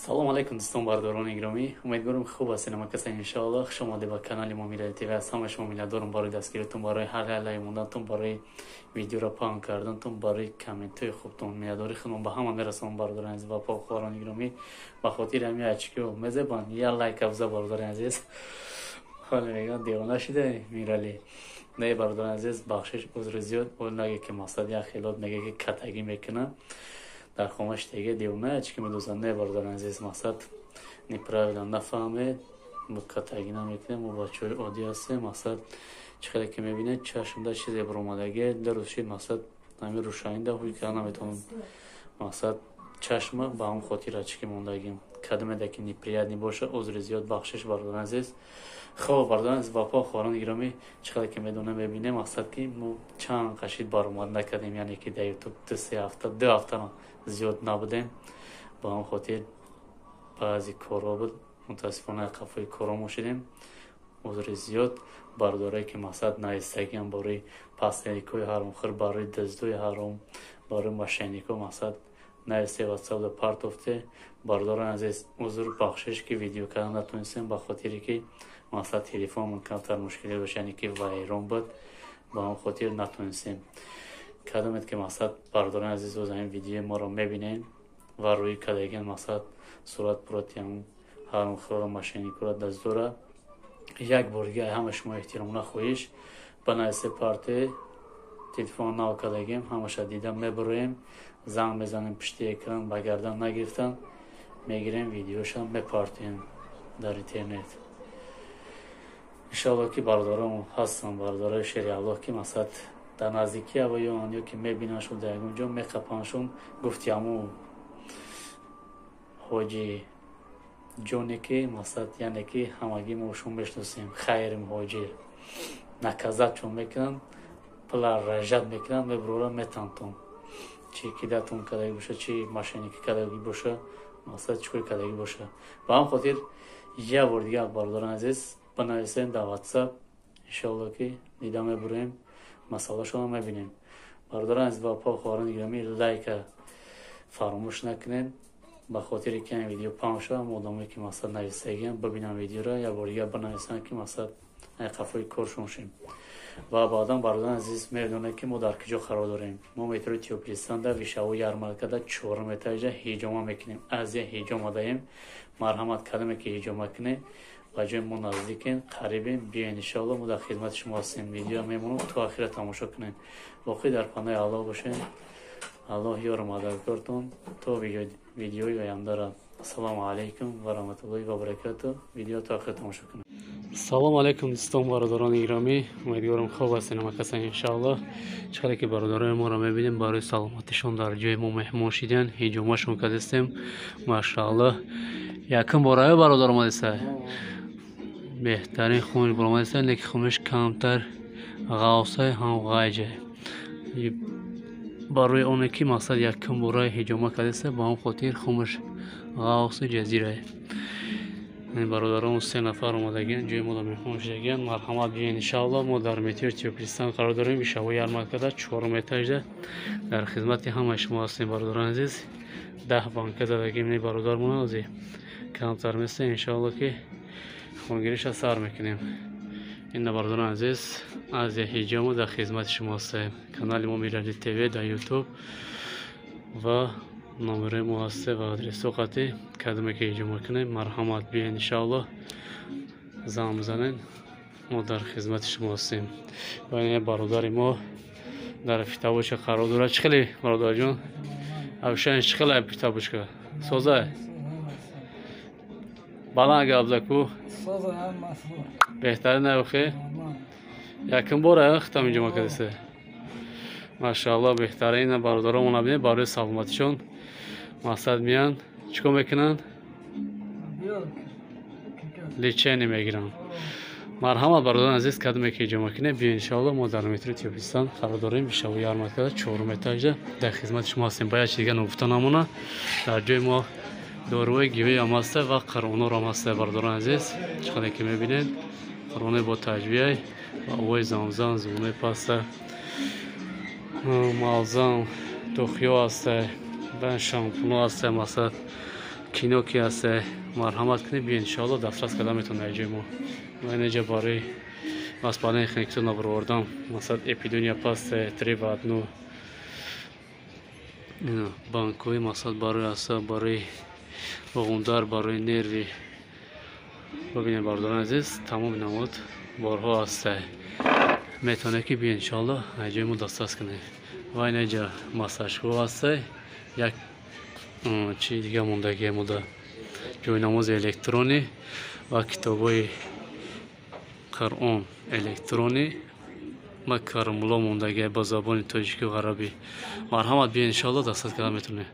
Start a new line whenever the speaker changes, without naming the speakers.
Салом алейкум, дӯстон, бардорони гиромӣ. Умедворам, хуб ҳастед ҳама каса, иншоаллоҳ. Хуш омадед ба канали мо Мирали ТВ. Аз ҳама шумо миннатдорам барои дастгиритон, барои ҳар лайк мондантон, барои видеоро паҳн кардантон, барои комментҳои хубтон. Миннатдории худмон ба ҳама мерасонам, бародарони азиз ва хоҳарони гиромӣ. Ба хотири ҳамин очки мезебанд, як лайк афза, бародарони азиз. Ҳоле мегӯянд, девона шида Мирали. Не, бародарони азиз, бахшиш, узри зиёд. Ол наге ки мақсад як хелот мега ки катагӣ мекунад, дар хомаш теге девона очки медозад. Не, бародарони азиз, мақсад неправильно нафаҳмед, мо катагӣ намекунем, мо бачаҳои оддӣ ҳастем. Мақсад, чӣ хеле ки мебинед, чашмда чизе баромадагӣ дарӯз шид. Мақсад, ҳамин рӯшанида ҳуй карда наметавонам, мақсад, чашма ба ҳам хотир очки мондагим. Кадомеда ки неприятный боша, узри зиёд, бахшиш, бародарони азиз. Хоб, бародарони азиз ва хоҳарони гиромӣ, чӣ хеле ки медонем, мебинем, мақсад ки мо чанд қашид баромад накардем, яъне ки дар Ютуб 2-3 ҳафта, 2 ҳафта зиёд набудем. Ба ҳам хотир баъзе корҳо буд, мутаассифона қафои корҳо мо шудем. Узри зиёд, бародарое ки мақсад наистагиам барои посредникҳои ҳаромхӯр, барои дуздои ҳаром, барои мошенникҳо. Мақсад, наисте, Ватсапда партофте. Бародарони азиз, узр, бахшиш, ки видео кардан натонистем, ба хотире ки мақсад телефонмон камтар мушкилӣ дошт, яъне ки вайрон буд, ба ҳам хотир натонистем. Кадомед ки мақсад, бародарони азиз, оз ҳамин видеои моро мебинем ва рӯи кардагиан, мақсад, сурат пурати ҳамун ҳаромхӯрро, мошенникҳоро, дуздора, як бор дига ҳама шумо эҳтиромона хоҳиш, ба наисе парте. Телефон нав кардагим, ҳамаша дида мебуроем, занг мезанем, пишти экран ба гардан нагирифтан, мегирем, видеошам мепартем дар интернет. Иншоалло ки бародарон ҳастанд, бародарои шери Аллоҳ, ки мақсад дар наздикӣ авоён ё ки мебинандшон, дар ягон ҷо меқапандшон. Гуфти ҳамун ҳоҷи ҷоне ки мақсад, яъне ки ҳамагӣ мо шумо мешиносем, хайри муҳоҷир, наказать чун мекунанд, пула ражат мекунанд, мебуроранд, метантон, чи кидатон кардагӣ боша, чи мошенникӣ кардагӣ боша, мақсад, чӣ кори кардагӣ боша. Ба ҳам хотир як бор дигар, бародарони азиз, бинависем дар Ватсап, иншоалло ки дида мебурем, масъалашонро мебинем. Бародарони азиз ва хоҳарони гиромӣ, лайка фаромӯш накунед, ба хотире ки ин видео паҳн шавад, одамое ки мақсад нависагиам бибинам видеоро, як бор дигар бинависанд, ки мақсад қафои коршон шем. Ва баъдан, бародарони азиз, медонед ки мо дар куҷо қарор дорем. Мо метрои Тёплый Пристанда, вишаво ярмаркада, чорум этажа ҳиҷома мекунем, Азия ҳиҷома даем. Марҳамат, кадоме ки ҳиҷома кунед, ба ҷои мо наздикем, қарибем, биёен, иншоалло, мо дар хизмати шумо ҳастем. Видео мемонам, то охира тамошо кунед. Боқӣ дар паноҳи Аллоҳ бошед, Аллоҳ ёру мададгортон. То видеои ояндара, ассалому алайкум ва раҳматуллоҳи ва баракату. Видео то охира тамошо кунед. Салому алайкум, дӯстон, бародарони гиромӣ. Умедворам, хуб ҳастед ҳама каса, иншоаллоҳ. Чӣ хеле ки бародарои моро мебинем, барои саломатишон дар ҷои мо меҳмон шиданд, ҳиҷомашон кардастем. Машааллоҳ, якум бора бародар омадеса, беҳтарин хунш баромадеса, леки хунш камтар ғавсай ҳам ғайҷай. Барои оне ки мақсад якум бора ҳиҷома кардеса, ба ҳам хотир хунш ғавси ҷазирае. Бародарон се нафар омадагиан, ҷои мода меҳмон шудагиан. Марҳамат, биёен, иншаалло. Мо дар метрои Тёплый Пристан қарор дорем, вишаво ярмаркада, чорум этажда дар хизмати ҳамаи шумо ҳастем. Бародарони азиз, 10 банка задагим ни бародармона, ози камтар места, иншоалло ки хунгириша сар мекунем. Ин, бародарони азиз, Азия ҳиҷома дар хизмати шумо ҳастем. Канали мо Мирали ТВ дар Ютуб ва номерои мо ҳасте ва адресо қатӣ. Кадоме ки ҳиҷома кунем, марҳамат, биёен, иншоалло, занг бизанед, мо дар хизмати шумо ҳастем. Ва ин бародари мо дар фитобочка қарор дорад. Чӣ хеле, бародарҷон, авшан, чӣ хеле фитобочка соза? Баланд гап заку. Беҳтарин охе, якум бора хитам ҳиҷома кардеса. Машаалло, беҳтарин. Бародаромон бинед, барои саломатишон мақсад меянд, чӣ кор мекунанд? Лечение мегиранд. Марҳамат, бародарони азиз, кадоме ки ҳиҷома кунед, биё, иншоалло. Мо дар метрои Тёплый Пристан қарор дорем, вишаво ярмаркада, чорум этажда дар хизмати шумо ҳастем. Ба як чи дига ногуфта намона, дар ҷои мо доруҳои гиёҳиам ҳаста ва қуръонорам ҳаста. Бародарони азиз, чӣ қадар ки мебинед, қуръоне бо таҷвияй ва овои замзам, зубонаи паста, малзам, духиё ҳаста, шампуно ҳаста. Мақсад, Кино ки ҳаст, марҳамат кунед, биё, иншоалло, дастрас карда метавонед ҷои мо. Ва инаҷа барои воспаление хникатона баровардан, масалан, эпидемия паст три в одну. Банкҳои, масалан, барои асаб, барои роғундар, барои нерви. Бибинед, бародарони азиз, тамоми намуд борҳо ҳаст, метавонед ки биё, иншоалло, ҷои мо дастрас кунед. Ва инаҷа массажҳо ҳаст, як чи дига мондагие мода, ҷои намози электронӣ ва китобҳои Қуръон электронӣ ва кармуло мондагие ба забони тоҷикию ғарабӣ. Марҳамат, биё, иншоалло, дастрас карда метавонед.